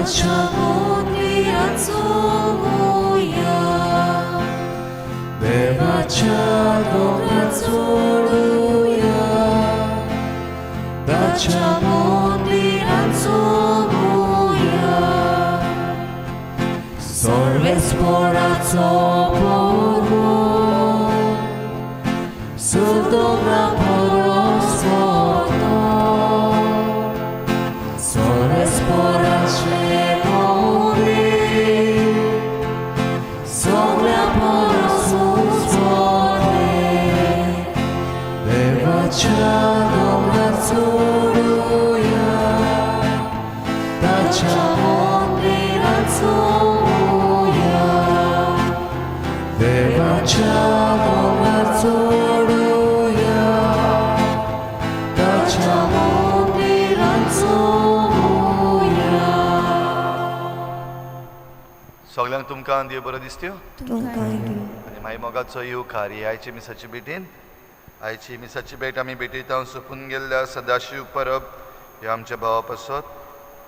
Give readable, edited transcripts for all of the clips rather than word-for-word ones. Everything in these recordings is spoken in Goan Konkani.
ताच्या मंदिरात चोवया, देवाच्या दोंगरार चडुया, ताच्या मंदिरात चोवया. सर्वेस्पराचो पोरबो सुदोंगरा परस वतो, सर्वेस्पराचें मंदीर सगळ्या परस उंच वतें. देवाच्या दोंगरार चडुया, ताच्या मंदिरात चोवया, देवाच्या दोंगरार चडुया, ताच्या मंदिरात चोवया. सगळ्यांक तुमकां देव बरो दिसत्यो. तुमकांय दिवं. आनी मागीर मोगाचो येवकार ही आयची मिसाची भेटीन. आयची मिसाची भेट आमी भेटयता सोंपून गेल्ल्या सदाशिव परब ह्या आमच्या भावा पासत.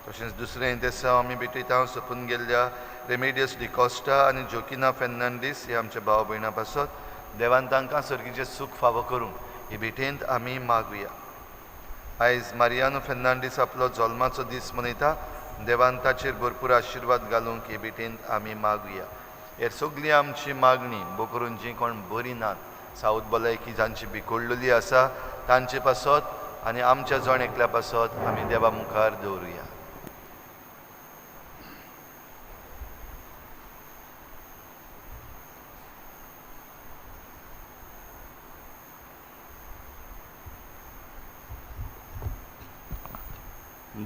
तशेंच दुसरें देसांव आमी भेटयता सोंपून गेल्ल्या रेमेडियस डिकॉस्टा आनी जोकिना फेर्नांडीस ह्या आमच्या भाव भयणां पासत. देवान तांकां सर्गीचें सूख फावो करूंक ही भेटेंत आमी मागुया. आयज मारियानो फेर्नांडीस आपलो जल्माचो दीस मनयता. देवान ताचेर भरपूर आशिर्वाद घालूंक हे भेटेंत आमी मागुया. हेर सगळी आमची मागणी बोकरून जी कोण बरी नात, सावथ भलायकी जांची बिकोडलेली आसा तांचे पासत आनी आमच्या जण एकल्या पासत आमी देवा मुखार दवरुया.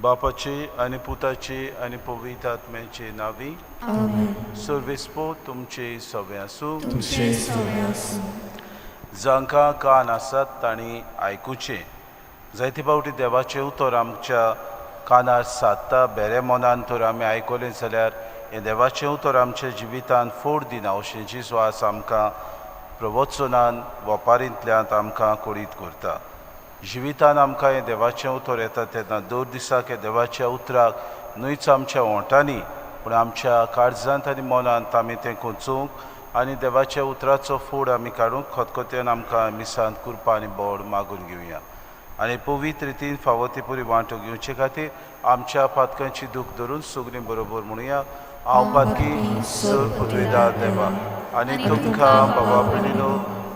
बापाची आनी पुताची आनी पवित्र आत्म्याची नावी. आमेन. सर्वेस्पो तुमचे सवे आसूं. तुमचे सवे आसूं. जांकां कान आसात तांणी आयकुचें. जायते फावटी देवाचें उतर आमच्या कानार सादता. बेरे मनान तर आमी आयकलें जाल्यार हें देवाचें उतर आमच्या जिवितान फोड दिना अशें जेजू आज आमकां प्रवचनान वपारींतल्यान आमकां कळीत करता. जिवितान आमकां हें देवाचें उतर येता तेन्ना दर दिसाक हें देवाच्या उतराक न्हयच आमच्या ओंठांनी पूण आमच्या काळजांत आनी मनांत आमी तें कोंचोवंक आनी देवाच्या उतराचो फोड आमी काडूंक खतखत्यान आमकां मिसांत कुरपा आनी बोड मागून घेवया. आनी पवित्र रितीन फावो ती पुरी वांटो घेवचे खातीर आमच्या पातकांची दूख धरून सगळीं बरोबर म्हणुया. हांव पातकी सर पुदविदा देवा आनी तुमकां बाबा भयणीनो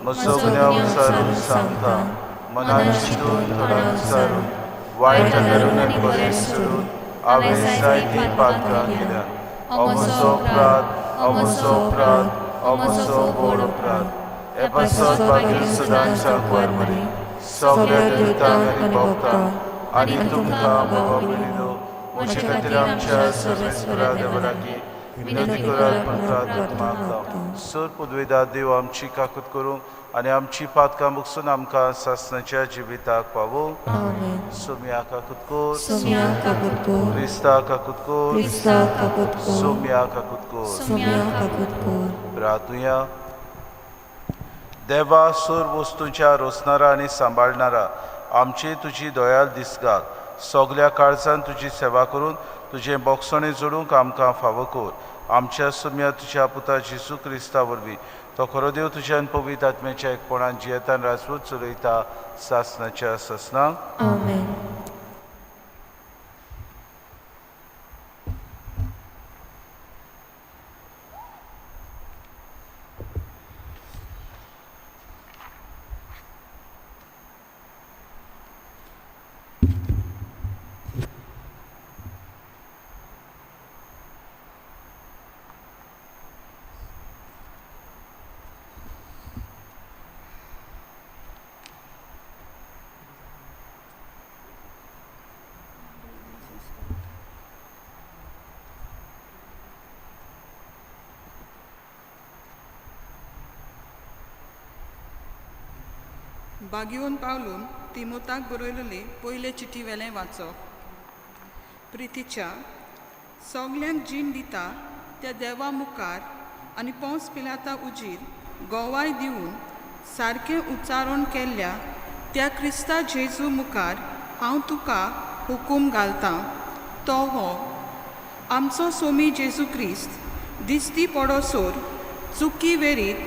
म्हजो गुन्यांव विचारून सांगता. मनान चिंतून, थोड्यान विचारून, वायट धरून आनी बरें सोडून हांवें जायतीं पातकां केल्यात. हो म्हजो अपराध, हो म्हजो अपराध, हो म्हजो व्हड अपराध. हे पासत बाकीर सदांच्या कुवार सगळ्या देवतांक आनी भक्तांक आनी तुमकां बाबा भयणीनो म्हजे खातीर आमच्या सर्वेस्परा देवा लागीं विनंती करात म्हण प्रार्थना मागता. सर पुदवेदा देव आमची काकूत करूंक आनी आमची पातकां बगसून आमकां सासणाच्या जिविताक पावोवंक. आमेन. सोम्या काकूत कोर. सोम्या काकूत कोर. क्रिस्ता काकूत कोर. क्रिस्ता काकूत कोर. सोम्या काकूत कोर. सोम्या काकूत कोर. प्रार्थुया. देवा, सूर वस्तूंच्या रोसणारा आनी सांबाळणारा, आमची तुजी दयाल दिसगात. सगल्या काळजान तुजी सेवा करून तुजें बोगसणें जोडूंक आमकां फावो कर. आमच्या सुम्या तुज्या पुता जेजू क्रिस्ता वरवीं. तो खरो देव तुज्यान पवित्र आत्म्याच्या एकपणान जियेतान राजपूत चलयता सासनाच्या सासनाक. आमेन. बागिवन पावलून तिमोताक बरयलेले पयले चिठी वेलें वाचप. प्रितीच्या, सगल्यांक जीण दिता त्या देवा मुखार आनी पोंस पिलाता उजीर गोवाय दिवन सारकें उच्चारण केल्ल्या त्या क्रिस्ता जेजू मुखार हांव तुका हुकूम घालतां तो हो. आमचो सोमी जेजू क्रिस्त दिसती पडोसोर चुकी वेरीत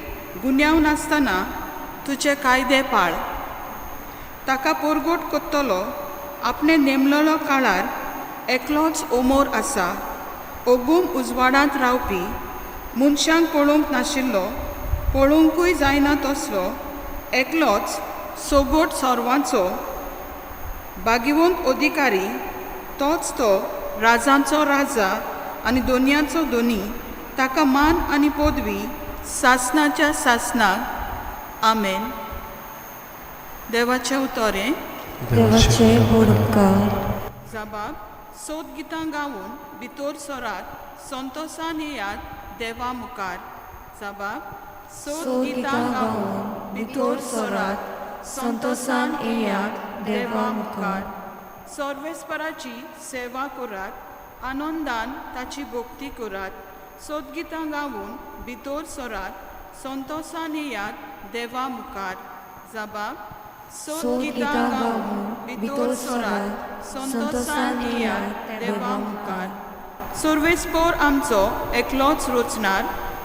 गुन्यांव नासतना तुजे कायदे पाळ. ताका पोरगोट कोत्तलो आपणे नेमलेलो काळार एकलोच ओमोर आसा, ओगूम उजवाडांत रावपी, मनशांक पळोवंक नाशिल्लो, पळोवंकूय जायना तसलो एकलोच सोगोट सर्वांचो बागिवंत अधिकारी, तोच तो राजांचो राजा आनी दोनयांचो दोनी, ताका मान आनी पदवी सासनाच्या सासनाक. आमेन. देवाचें उतर हें. देवाचे व्हड उपकार. जबाब सोद गितां गावन भितर सरात, संतोसान येयात देवा मुखार. जबाब सोद गितां गावन भितर सरात, संतोसान येयात देवा मुखार. सर्वेस्पराची सेवा करात, आनंदान ताची भक्ती करात. सोदगितां गावन भितर सरात, संतोसान येयात देवा मुखार. जबाब सोदगितां गावन भितर सरात, संतोसान येयात देवा मुखार. सर्वेस्पोर आमचो एकलोच रचणार,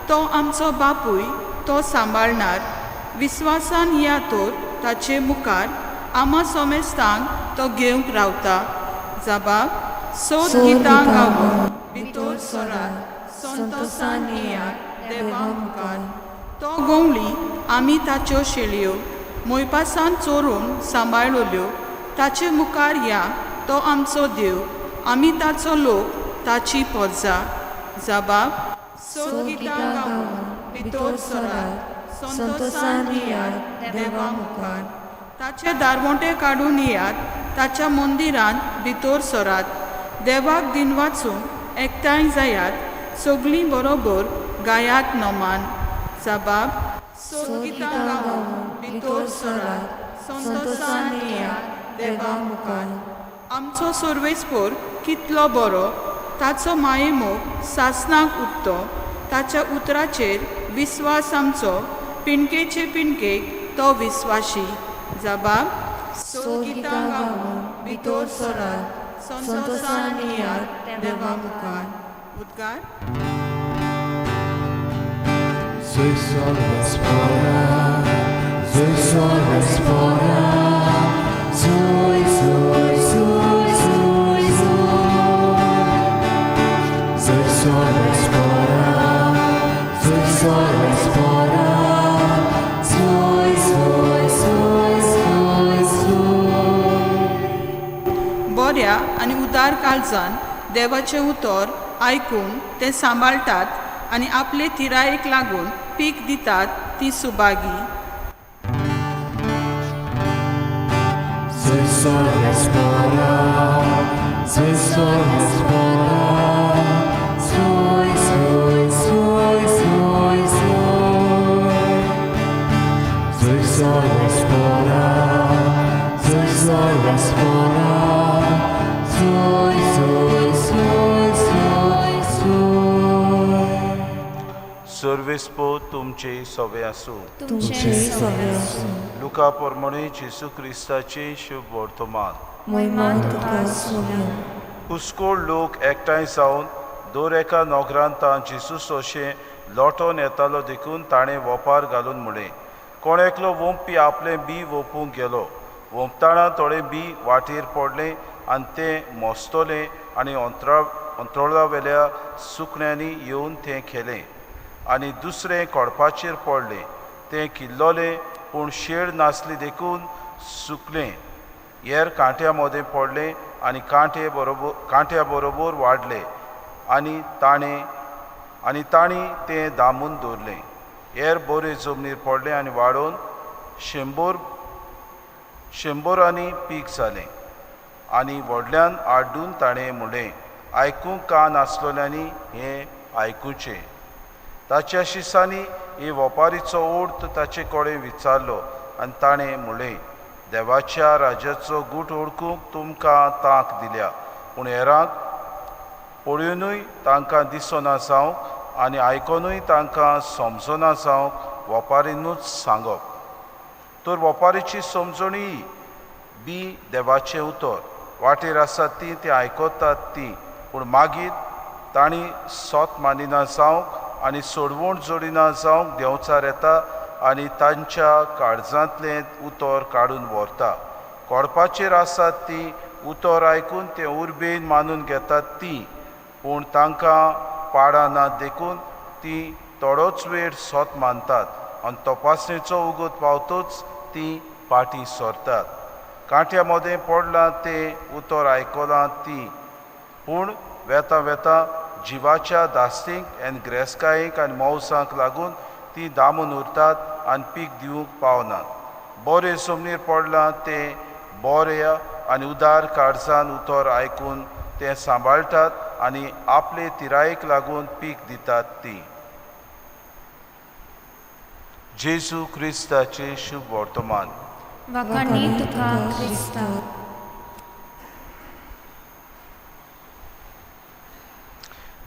तो आमचो बापूय, तो सांबाळणार. विस्वासान या तर ताचे मुखार, आमा सोमेस्तांक तो घेवंक रावता. जबाब सोद गितां गावन भितर सरात, संतोसान येयात देवा मुखार. तो गवळी, आमी ताच्यो शेळयो मोयपासान चोरून सांबाळल्यो. ताचे मुखार या, तो आमचो देव, आमी ताचो लोक, ताची पोरजा. जबाब सोद गितां गावन भितर सरात, संतोसान येयात देवा मुखार. ताचे दारवंटे काडून येयात, ताच्या मंदिरांत भितर सरात. देवाक दिन वाचूंक एकठांय जायात, सगळीं बरोबर गायात नमान. जबाब सोद गितां गावन भितर सरात, संतोसान येयात देवा मुखार. आमचो सर्वेस्पोर कितलो बरो, ताचो मायेमोग सासनाक उरतो. ताच्या उतराचेर विस्वास आमचो, पिणकेचे पिणकेक तो विस्वाशी. जबाब सोद गितां गावन भितर सरात, संतोसान येयात देवा मुखार. उद्गार. Soy solo espora, soy solo espora, soy, soy, soy, soy, soy. Soy solo espora, soy solo espora, soy, soy, soy, soy, soy. बऱ्या आनी उदार काळजान देवाचें उतर आयकून तें सांबाळटात आनी आपले थिरायेक लागून पीक दितात ती Subhagi. Soy solo espora, soy solo espora, soy, soy, soy, soy, soy. Soy solo espora, soy solo espora, soy, soy, soy, soy, soy. सर्वेस्पो तुमचे सवे आसूं. तुमचे सवे आसूं. लुका पोरमणे जेजू क्रिस्ताचे शुभ वर्तमान. महिमा तुका सोम्या. पुस्कोळ लोक एकठांय जावन दर एका नगरांत तां जेजूस अशें लोटोन येतालो देखून ताणें वोपार घालून म्हणलें, कोण एकलो वोंपी आपलें बी वोपूंक गेलो. वोंपतना थोडें बी वाटेर पडलें आनी तें मोसतलें आनी अंतरा अंतरोळावेल्या सुकण्यांनी येवन तें खेलें. आनी दुसरें कोडपाचेर पडलें, तें किल्लोलें पूण शेळ नासली देखून सुकलें. हेर कांट्या मदें पडलें आनी कांटे बरोबर कांट्या बरोबर वाडले आनी ताणें आनी तांणी तें दामून दवरलें. हेर बरे जमनीर पडलें आनी वाडोवन शंबर शंबरांनी पीक जालें. आनी व्हडल्यान आड्डून ताणें म्हणलें, आयकूंक कान आसलेल्यांनी हें आयकुचें. ताच्या शिसांनी हे वपारीचो अर्थ ताचे कडेन विचारलो आनी ताणें म्हणलें, देवाच्या राज्याचो गूट ओळखूंक तुमकां तांक दिल्या, पूण हेरांक पळयोनूय तांकां दिसना जावंक आनी आयकोनूय तांकां समजना जावंक वपारीनूच सांगप. तर वपारीची समजणी बी देवाचें उतर वाटेर आसात ती आयकतात ती, पूण मागीर तांणी सोत मानिना जावंक आनी सोडवण जोडिना जावंक देंवचार येता आनी तांच्या काळजांतलें उतर काडून व्हरता. कोडपाचेर आसात ती उतर आयकून ते उर्बेन मानून घेतात ती, पूण तांकां पाडां ना देखून ती थोडोच वेळ सोत मानतात आनी तपासणेचो उगत पावतूच ती पाटी सरतात. कांट्या मदें पडलां तें उतर आयकलां ती, पूण वेता वेता जिवाच्या दास्तींक आनी ग्रेस्कायेक आनी मौसांक लागून ती दामून उरतात आनी पीक दिवंक पावनात. बरें जमनीर पडलां तें बऱ्या आनी उदार काळजान उतर आयकून तें सांबाळटात आनी आपले तिरायेक लागून पीक दितात ती. जेजू क्रिस्ताचें शुभ वर्तमान. वाखाणी तुका क्रिस्ता.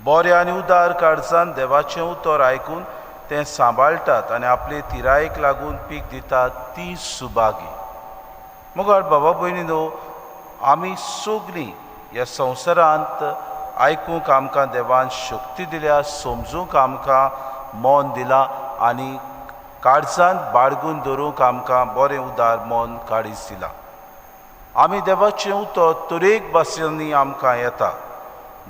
बऱ्या आनी उदार काळजान देवाचें उतर आयकून तें सांबाळटात आनी आपले तिरायेक लागून पीक दितात ती सुभागी. मगर बाबा भयणीनो, आमी सगळीं ह्या संवसारांत आयकूंक आमकां देवान शक्ती दिल्या, समजूंक आमकां मन दिलां आनी काळजांत बाळगून दवरूंक आमकां बरें उदार मन काडीच दिलां. आमी देवाचें उतर तरेक भासांनी आमकां येता.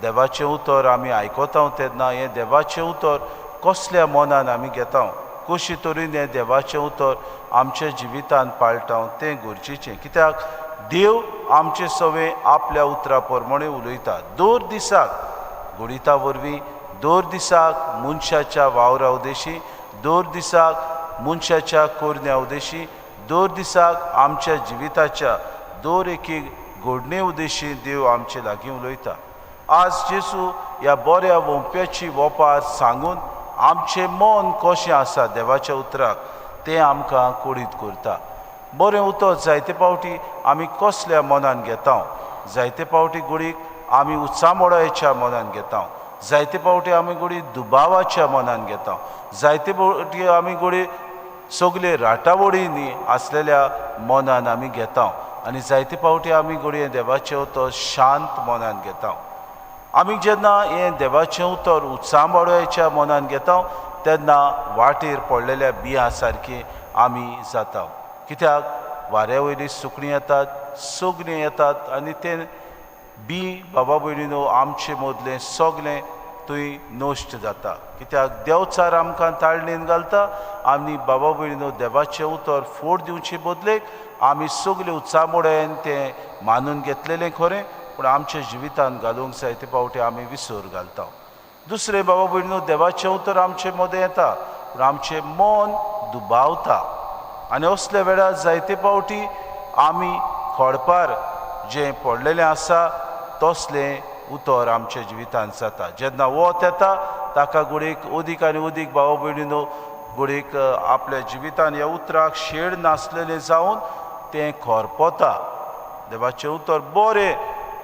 देवाचें उतर आमी आयकता तेन्ना हें देवाचें उतर कसल्या मनान आमी घेता, कशी तरेन हें देवाचें उतर आमच्या जिवितांत पाळटा तें गरजेचें. कित्याक देव आमचे सवे आपल्या उतरा प्रमाणे उलयता. दर दिसाक गणिता वरवीं, दर दिसाक मनशाच्या वावरा उदेशी, दर दिसाक मनशाच्या करण्या उदेशी, दर दिसाक आमच्या जिविताच्या दर एके घडणे उदेशी देव आमचे लागीं उलयता. आज जेजू ह्या बऱ्या वोंप्याची वोपार सांगून आमचें मन कशें आसा देवाच्या उतराक तें आमकां कोडीत करता. बरें उतर जायते फावटी आमी कसल्या मनान घेता, जायते फावटी गुडीक आमी उत्सामोडायच्या मनान घेता, जायते फावटी आमी गुडी दुबावाच्या मनान घेता, जायते फावटी आमी गुडी सगळे राटावळींनी आसलेल्या मनान आमी घेता आनी जायते फावटी आमी घडये देवाचें उतर शांत मनान घेता. आमी जेन्ना हें देवाचें उतर उत्सांबाळ्याच्या मनान घेता तेन्ना वाटेर पडलेल्या बियां सारकी आमी जाता. कित्याक वाऱ्या वयली सुकणीं येतात, सगळीं येतात आनी तें बी बाबा भयणीनो आमचे मदलें सगळें थंय नश्ट जाता. कित्याक देवचार आमकां ताळणेन घालता आनी बाबा भयणीनो देवाचें उतर फोड दिवचे बदलेक आमी सगळे उत्सामोड्यान तें मानून घेतलेलें खरें, पूण आमच्या जिवितांत घालूंक जाय ते फावटी आमी विसर घालता. दुसरें बाबा भयणीनो देवाचें उतर आमचे मदें येता पूण आमचें मन दुबावता आनी असल्या वेळार जायते फावटी आमी खडपार जें पडलेलें आसा तसलें उतर आमच्या जिवितांत जाता. जेन्ना वत येता ताका घडयेक अदीक आनी अदीक बाबा भयणीनो घडयेक आपल्या जिवितान ह्या उतराक शेड नासलेलें जावन तें खरपता. देवाचें उतर बरें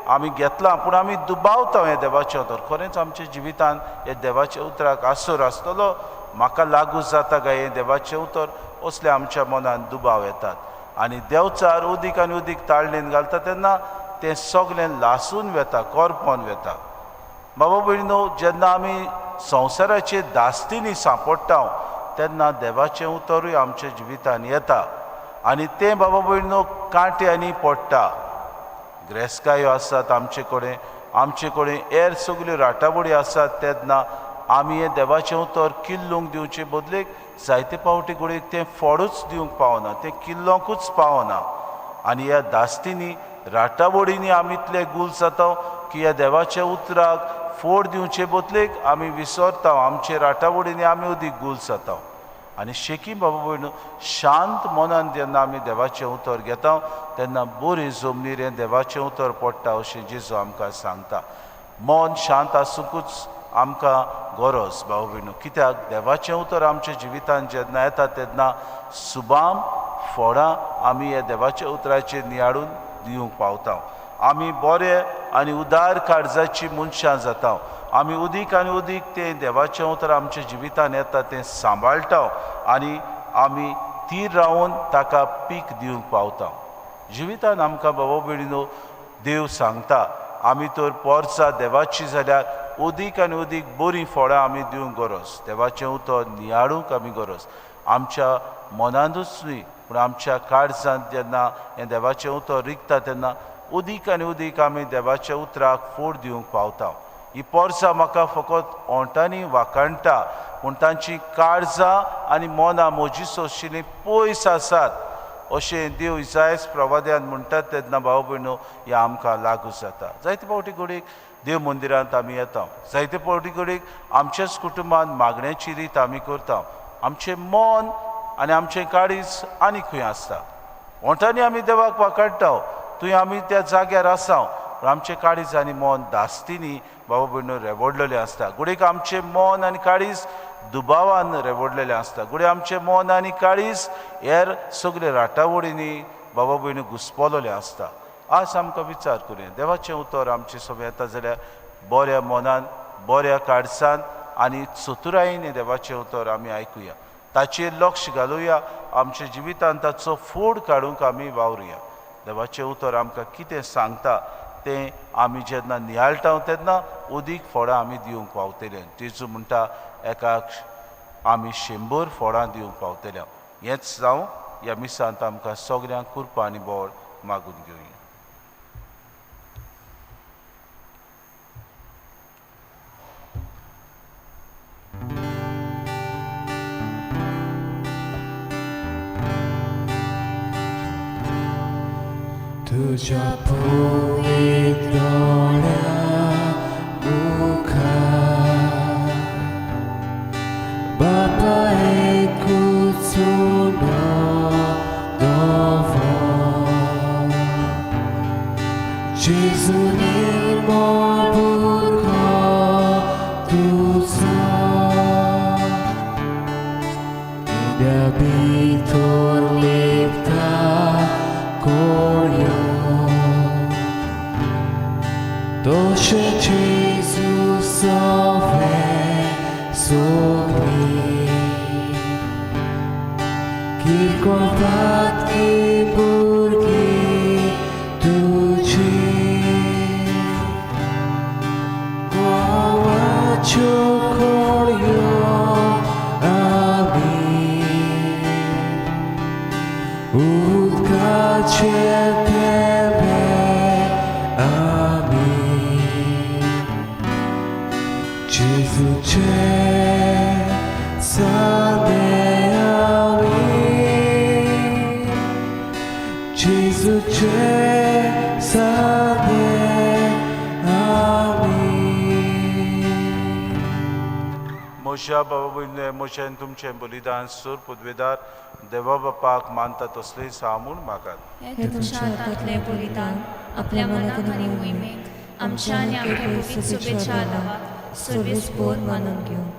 आमी घेतलां पूण आमी दुबावता हें देवाचें उतर खरेंच आमच्या जिवितान हे देवाच्या उतराक आसर आसतलो, म्हाका लागू जाता काय हें देवाचें उतर, असले आमच्या मनान दुबाव येतात आनी देवचार अदीक आनी अदीक ताळणेन घालता तेन्ना तें सगळें लासून वेता, करपोन वेता. बाबा भयणीनो जेन्ना आमी संवसाराचे दास्तींनी सांपडटा तेन्ना देवाचें उतरूय आमच्या जिवितान येता आनी तें बाबा भयणीनो कांट्यांनी पडटा. ग्रेस्कायो आसात आमचे कडेन, आमचे कडेन हेर सगल्यो राटावळी आसात तेन्ना आमी हें देवाचें उतर किल्लूंक दिवचे बदलेक जायते फावटी घडयेक तें फोडूच दिवंक पावना, तें किल्लोंकूच पावना आनी ह्या दास्तींनी राटावळींनी आमी इतले गुल जाता की ह्या देवाच्या उतराक फोड दिवचे बदलेक आमी विसरता, आमचे राटावळींनी आमी अदीक गुल जाता. आनी शेकी बाबा भयणू शांत मनान जेन्ना आमी देवाचें उतर घेता तेन्ना बरी जमनीर हें देवाचें उतर पडटा अशें जेजू आमकां सांगता. मन शांत आसुंकूच आमकां गरज बाबा भयणू, कित्याक देवाचें उतर आमच्या जिवितांत जेन्ना येता तेन्ना सुबाम फोडां आमी ह्या देवाच्या उतराचेर नियाळून दिवंक पावता. आमी बरे आनी उदार काळजाची मनशां जाता. आमी अदीक आनी अदीक तें देवाचें उतर आमच्या जिवितांत येता तें सांबाळटा आनी आमी थीर रावन ताका पीक दिवंक पावता. जिवितांत आमकां बाबा भयणीनो देव सांगता आमी तर पोरसां देवाची जाल्यार उदीक आनी उदीक बरीं फळां आमी दिवंक गरज, देवाचें उतर नियाळूंक आमी गरज। आमच्या मनांतूच न्ही पूण आमच्या काळजांत जेन्ना हें देवाचें उतर रिगता तेन्ना उदीक आनी उदीक आमी देवाच्या उतराक फोड दिवंक पावता। ही पोरसां म्हाका फकत ओंठांनी वाखाणटा पूण तांची काळजां आनी मनां म्हजी सोंशिल्लीं पयस आसात अशें देव इसायस प्रवाद्यान म्हणटात तेन्ना भाव भयणो हें आमकां लागू जाता। जायते फावटी घडयेक देव मंदिरांत आमी येता, जायते फावटी घडयेक आमच्याच कुटुंबान मागण्याची रीत आमी करता, आमचें मन आनी आमचें काळीज आनी खंय आसता। ओंठांनी आमी देवाक वाखाणटा, थंय आमी त्या जाग्यार आसा, पूण आमचें काळीज आनी मन दास्तींनी बाबा भयणो रेवडलेलें आसता। घडयेक आमचें मन आनी काळीज दुबावान रेवडलेलें आसता, घडये आमचें मन आनी काळीज हेर सगळे राटावळींनी बाबा भयणो घुस्पलेलें आसता। आज आमकां विचार करुया, देवाचें उतर आमचें सगळें येता जाल्यार बऱ्या मनान बऱ्या काळजान आनी चतुरायेन देवाचें उतर आमी आयकुया, ताचेर लक्ष घालुया, आमच्या जिवितांत ताचो फोड काडूंक आमी वावरुया। देवाचें उतर आमकां कितें सांगता तें आमी जेन्ना नियाळटा तेन्ना उदीक फळां आमी दिवंक पावतले। जेजू म्हणटा एका आमी 100 फळां दिवंक पावतले। हेंच जावं ह्या मिसांत आमकां सगळ्यांक कृपा आनी बळ मागून घेवया। तुझ्या पवित्र मुखार बापा एकूच दवर, जेजू निर्मळ भुरगो तुजो, उद्या भितर लिपता कोळयो, तशें जेजू सवें सगळीं किरकोळ पातकी भुरगीं तुजी, गोवाच्यो कोळयो आमी उदकाचे थेंबे आमी, जेजूचे सादे आमी, जेजूचे सादे आमी। म्हज्या बाबा भयणीं म्हजें आनी तुमचें बलिदान सूर पदवेदार देवा बापाक मानता तसलें सा म्हूण मागात। हें तुमच्या हातांतलें बलिदान आपल्या मनाक आनी मोहिमेक आमच्या आनी आमच्या पवित्र शुभेच्छा देवाक सर्वेस्पोर मानून घेवं।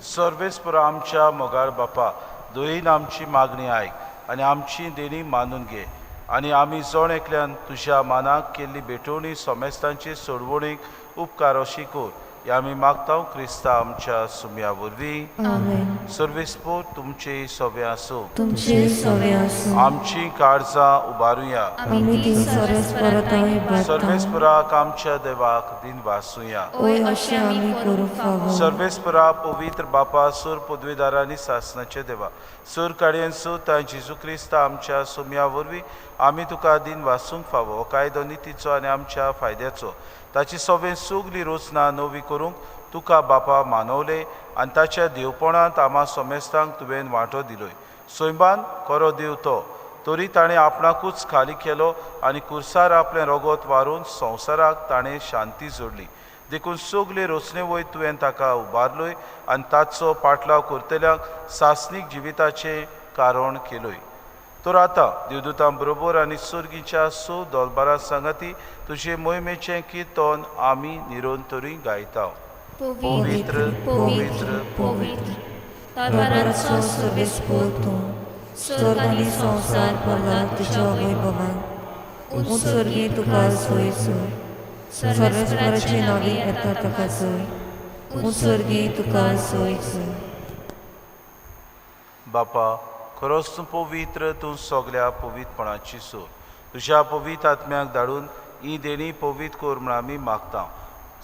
सर्वेस्पोर आमच्या मोगाळ बापा, दयेन आमची मागणी आयक आनी आमची देणी मानून घे आनी आमी जण एकल्यान तुज्या मानाक केल्ली भेटवणी सोमेस्तांची सोडवणीक उपकार अशी कर, हे आमी मागता क्रिस्ता आमच्या सुम्या वरवीं। आमेन। सर्वेस्पोर तुमचे सवे आसूं, तुमचे सवे आसूं। आमची काळजां उबारुया, आमी ती सर्वेस्पराता इबाडटा, सर्वेस्पराक आमच्या देवाक दिन वासुया। ओय अशें आमी करूंक फावो। सर्वेस्परा पवित्र बापा सूर पदवीदारांनी सासनाचे देवा सूर काडयेन सुत जेजू क्रिस्ता आमच्या सुम्या वरवीं आमी तुका दिन वासूंक फावो। हो कायदो नितीचो आनी आमच्या फायद्याचो, ताची सगळें सगली रचना नवी करूंक तुका बापा मानवले आनी ताच्या देवपणांत आमा सोमेस्तांक तुवें वांटो दिलोय। सैमान खरो देव तो, तरी ताणें आपणाकूच खाली केलो आनी कुर्सार आपलें रगत वारून संवसाराक ताणें शांती जोडली। देखून सगले रचने वयर तुवें ताका उबारलोय आनी ताचो पाटलाव करतल्यांक सासणीक जिविताचें कारण केलोय। तर आतां देवदूतां बरोबर आनी सर्गीच्या सो दोलबारा सांगाती तुजे मोहिमेचें किर्तन आमी निरंतरूय गायता। पवित्र पवित्र पवित्र दरबाराचो सर्वेस्पोर तूं, स्वर्ग आनी संवसार भरला तुज्या वैभवान, उंच स्वर्गी तुका सोय सोय, सर्वेस्पराचे नांवी येता ताका सोय, उंच स्वर्गी तुका सोय सोय। बापा खरोच तूं पवित्र, तूं सगल्या पवित्रपणाची सोय, तुज्या पवित्र आत्म्याक धाडून ही देणी पवीत कर म्हूण आमी मागता.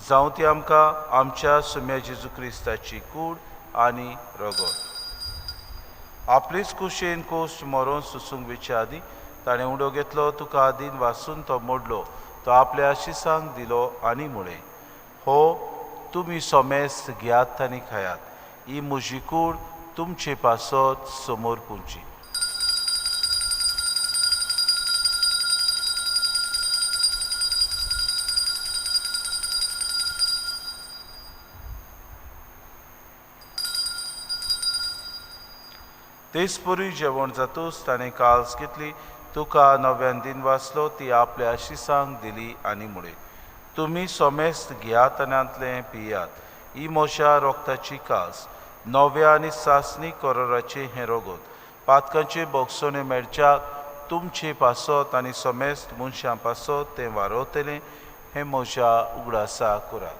जावं ती आमकां आमच्या सुम्या जेजू क्रिस्ताची कूड आनी रगत. आपलेच कुशेन कोश्ट मरोन सुसूंक वेचे आदीं ताणें उडो घेतलो, तुका आदीन वासून तो मोडलो, तो आपल्या आशिसांक दिलो आनी म्हळें, हो तुमी सोमेस्त घेयात आनी खायात, ही म्हजी कूड तुमचे पासत समोर पुंची. तेच परी जेवण जातूच ताणें काल्स घेतली, तुका नव्यान दिन वाचलो, ती आपल्या आशिसांक दिली आनी म्हळें, तुमी सोमेस्त घेयात आनी पियात, ही म्हज्या रोगताची कास, नव्या आनी सासणी करोराचें हें रगत, पातकांचे बोगसणे मेळच्याक तुमचे पासत आनी सोमेस्त मनशां पासत तें वारवतलें, हें म्हज्या उगडासा करात.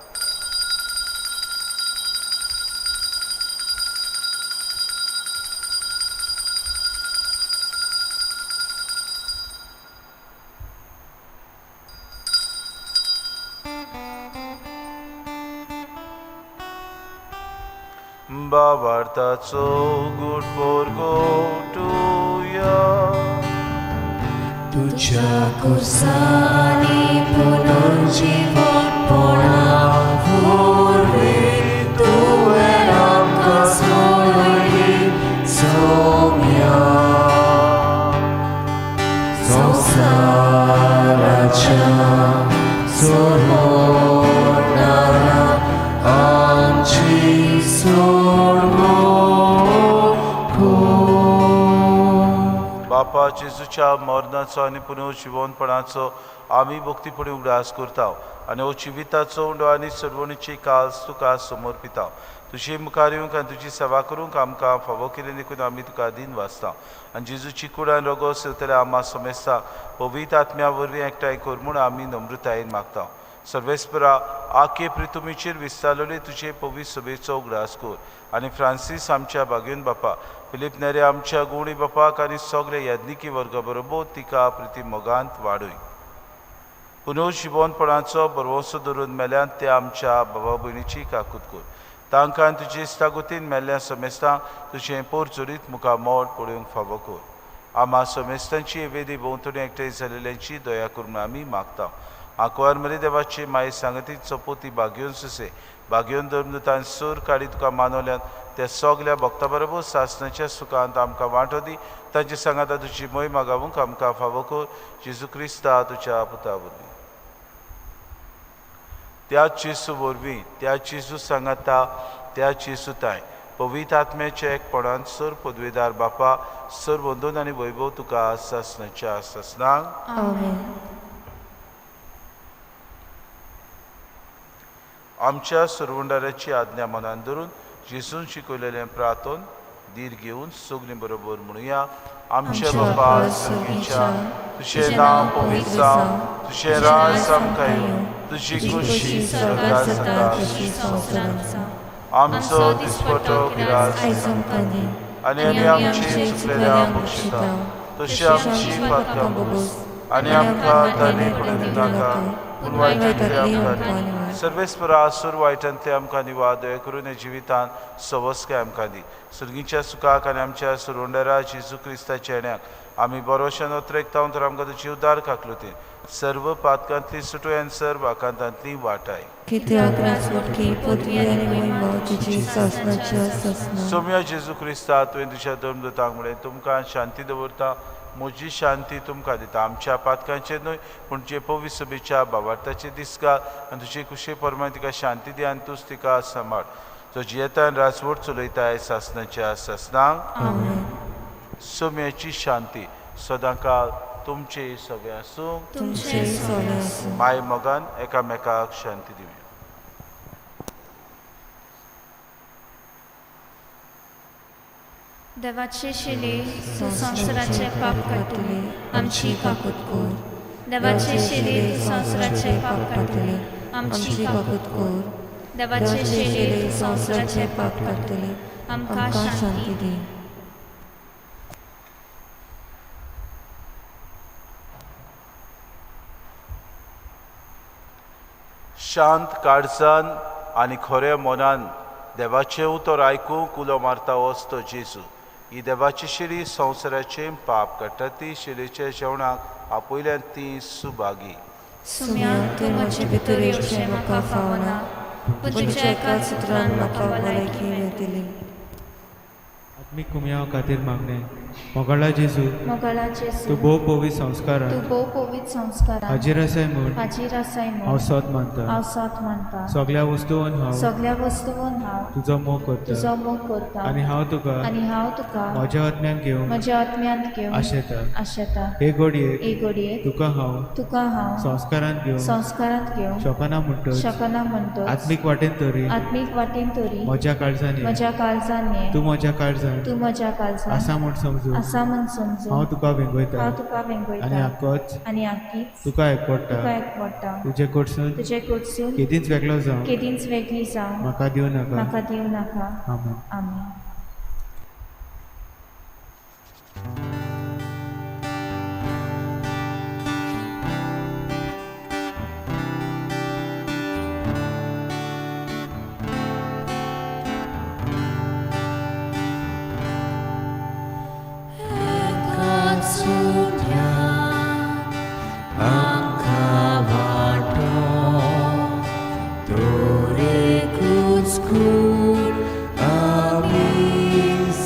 बाबार्थाचो गुड पोरगोटुया तुझ्या कुर्सानी पुनर्जीवनपणा वरवीं तुवें आमकां सोडयली सोम्या संवसाराच्या सोडणारा आमची सोडवणूक. बापा जेजूच्या मरणाचो आनी पुनर्जिवनपणाचो आमी भक्तीपणी उगडास करता आनी हो जिविताचो उंडो आनी सोडवणीची काल्स तुका समर्पिता. तुजे मुखार येवंक आनी तुजी सेवा करूंक आमकां फावो केली देखून आमी तुका दीन वाचता आनी जेजूची कुडान रोगो सेवतल्या आमा समेस्ता पवित्र आत्म्या वरवीं एकठांय कर म्हूण आमी नम्रतायेन मागता. सर्वेस्परा आखे प्रितुमीचेर विस्तारलेले तुजे पवित्र सभेचो उगडास कर आनी फ्रांसीस आमच्या बागेवन बापा, फिलीप नेरे आमच्या गुणी बापाक आनी सगळे याज्ञिकी वर्गा बरोबर तिका प्रिती मोगांत वाडय. पुनर्जिवनपणाचो भरवंसो धरून मेल्यान ते आमच्या बाबा भयणीची काकूत कर. तांकां तुजे इस्तागुतीन मेल्ल्या समेस्तांक तुजें पोर चोरीत मुखार मोड पळोवंक फावो कर. आमा समेस्तांची वेदी भोंवतणी एकठांय जाल्ल्यांची दया करून आमी मागता. आंकवार मरे देवाची माये सांगती चपोती बागेवन सुसे बागेवन धर्मदूतान सूर काडी तुका मानवल्यान त्या सगल्या भक्ता बरोबर सासणाच्या सुखांत आमकां वांटो दी. तांचे सांगाता तुजी मोय मागावूंक आमकां फावो कर. जेजू क्रिस्ता तुज्या पुता वरवीं. त्या जेजू वरवीं, त्या जेजू सांगाता, त्या जेजू ताय पवित्र आत्म्याच्या एकपणान सर पदवेदार बापा सर वंदन आनी वैभव तुका सासणाच्या सासणाक. आमेन. आमच्या सरवंडाराची आज्ञा मनान धरून जेजून शिकयलेलें प्रार्थन धीर घेवन सगळीं बरोबर म्हणुया. आमच्या बापा सर्गीच्या, तुजें नांव पवित्र जावं, तुजें राज आमकां येवं, तुजी खुशी स्वर्गात जाता तशी संवसारांत जावं. आमचो दिसपटो गिरास आयज आमकां दी आनी आमी आमची चुकलेल्या बक्षिता तशी आमची पातकां भोगोस आनी आमकां ताणी पडून नाका पूण वायटांतले आमकां न्ही. सर्वेस्परा आसूर वायटांतले आमकां निवा, दया करून ह्या जिवितांत सवस्काय आमकां दी. सर्गीच्या सुखाक आनी आमच्या सुरवंडरा जेजू क्रिस्ताच्या येण्याक आमी बरोशान ओत्रेकता तर आमकां तुजी उदार काकलुतीन सर्व पातकांतली सुटोय आनी सर्व आकांतांतली वाटाय. कित्याक राजवटकी पदवी आनी महिमा तुजी सासणाच्या सासणाक. सोम्या जेजू क्रिस्ता, तुवें तुज्या धर्मदूतांक म्हळें, तुमकां शांती दवरता, म्हजी शांती तुमकां दिता. आमच्या पातकांचेर न्हय पूण जे पवित्र सभेच्या बाबार्थाचे दिसका आनी तुजे कुशे प्रमाण तिका शांती दी आनी तूंच तिका सांबाळ, जो जियेता आनी राजवट चलयताय सासणाच्या सासणाक. आमेन. सोम्याची शांती सदांकाळ तुमचे सगळे आसूं. तुमचे सगळे आसूं. माय मोगान एकामेकाक शांती दिवया. देवाचे शिले तूं संवसाराचे पाप काडटली आमची काकूत कर. देवाचे शिले तूं संवसाराचे पाप काडटली आमची काकूत कर. देवाचे शिले तूं संवसाराचे पाप काडटली आमकां शांती दी. शांत काळजान आनी खऱ्या मनान देवाचें उतर आयकूंक उलो मारता वच तो जेजू. ही देवाची शिरी संवसाराचें पाप काडटा. ती शिरीच्या जेवणाक आपयल्यान ती सुभागी. सुम्या, तूं म्हजे भितर येवचें म्हाका फावना, पूण तुज्या एकाच उतरान म्हाका भलायकी मेळटली. आत्मीक कुमयाव खातीर मागणें. मोगाळा जेजू, मोगाळा तूं जेजू, भोव पवित्र संस्कारान तूं भोव पवित्र संस्कारान हाजीर आसाय म्हूण हाजीर आसाय हांव म्हूण सोद मानता. हांव सोद मानता. सगळ्या वस्तून हांव सगळ्या वस्तून हांव तुजो मोग करता तुजो मोग करता आनी हांव तुका आनी हांव तुका म्हज्या आत्म्यान घेवंक म्हज्या आत्म्यांत घेवन आशेता. आशेता. हे घडयेक हे घडयेक तुका हांव तुका हांव संस्कारान घेवंक संस्कारांत घेवंक शकना म्हणटच शकना म्हणटच आत्मीक वाटेन तरी आत्मीक वाटेन तरी म्हज्या काळजान ये. म्हज्या काळजान ये. तूं म्हज्या काळजान तूं म्हज्या काळजान आसा म्हूण समजून आसा म्हूण समजून हांव तुका वेंगयता हांव तुका आनी वेंगयता आकोच आनी आकीच तुका तुका एकवडटा. एकवडटा. तुजे कडसून तुजे कडसून केदींच वेगळो जावं केदींच वेगळी जावं म्हाका दिवं नाका. म्हाका दिवं नाका. आमेन. आमेन. आमकां वांटो तोरेकूच कूड आमी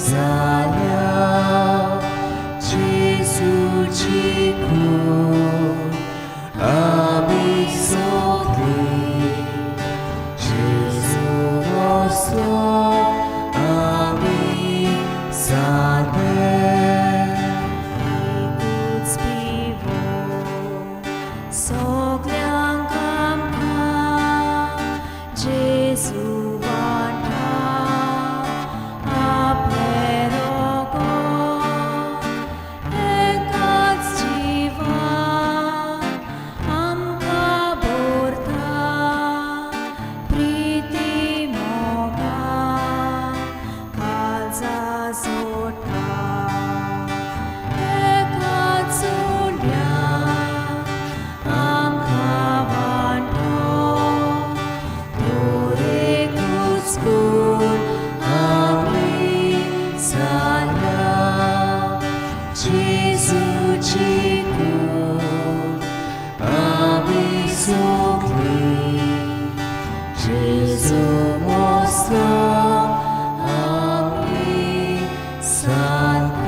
जाल्या जेजूची कूड आमी सोदली जेजू वसो आमी सादे. एकूच पिवो सगल्यांक आमकां जेजू वांटा आपलें रोगोत. एकाच जिवान आमकां भरता प्रिती मोगान काळजा जोडटा. एकाच उंड्यान आमकां वांटो तोरेकूच कूड आमी जाल्या जेजूची कूड आमी सोगली जेजू मोसलो आमी सारके.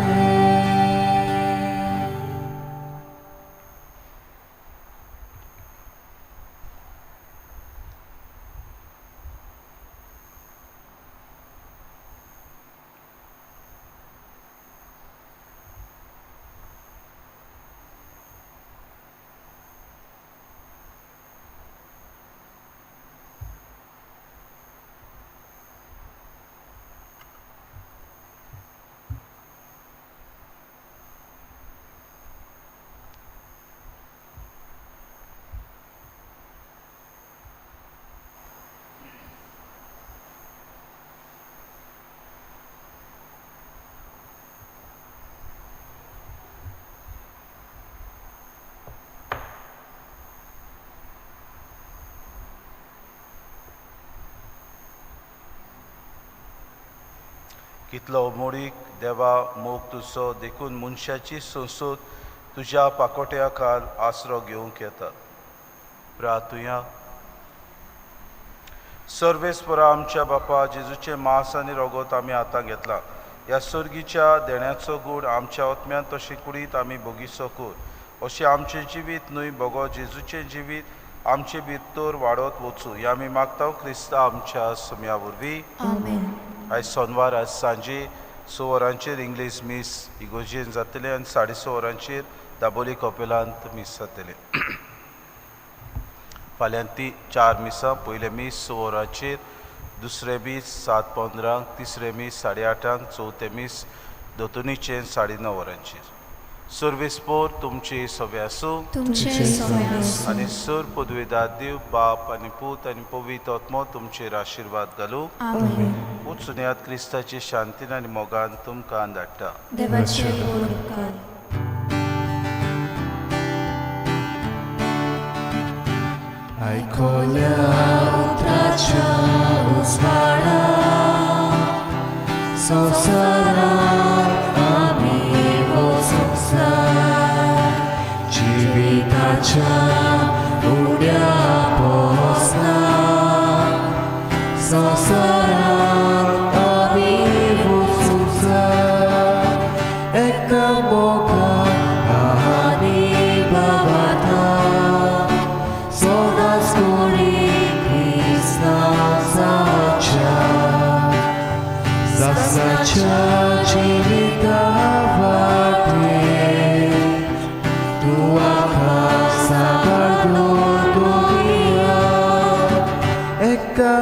कितलो मोडीक देवा मोग तुजो, देखून मनशाची संसद तुज्या पाकोट्या खाल आसरो घेवंक येता. प्रातुया. सर्वेस्परा आमच्या बापा, जेजूचें मांस आनी रगत आमी आतां घेतलां. ह्या सर्गीच्या देण्याचो गूण आमच्या आत्म्यांत तशें कुडीत आमी भोगिसो कर. अशें आमचें जिवीत न्हय भोगो जेजूचें जिवीत आमचे भितर वाडत वचूं. हें आमी मागता क्रिस्ता आमच्या सुम्या वरवीं. आमेन. आयज सोनवार. आज सांजे 6 वरांचेर इंग्लीश मीस इगोर्जेन जातलें आनी 6:30 वरांचेर दाबोली कपेलांत मीस जातलें. फाल्यां ती 4 मिसां. पयलें मीस 6 वरांचेर, दुसरें मीस 7:15, तिसरें मीस 8:30, चवथें मीस दोतोनीचें 9:30 वरांचेर. सर्वीस पोर तुमची सगळें आसूं. तुमचें सगळें आसूं. आनी सर पदवेदार देव बाप आनी पूत आनी पवित्र आत्मो तुमचेर आशिर्वाद घालूं. आमेन. वचुनयात क्रिस्ताची शांतीन आनी मोगान तुमकां धाडटा. देवाचे व्हड उपकार. आयकोल्या उतराच्या उजवाडा संवसारात आमी वचूंक जाय जिविताच्या उड्या पोसना संवसारात आमी वचूंक जाय एका मोगान आनी बाबाता सदांच कोणी क्रिस्तांवाच्या सासणाच्या जिविता वाटेर तूं आमकां सांबाळ दवरिया एका.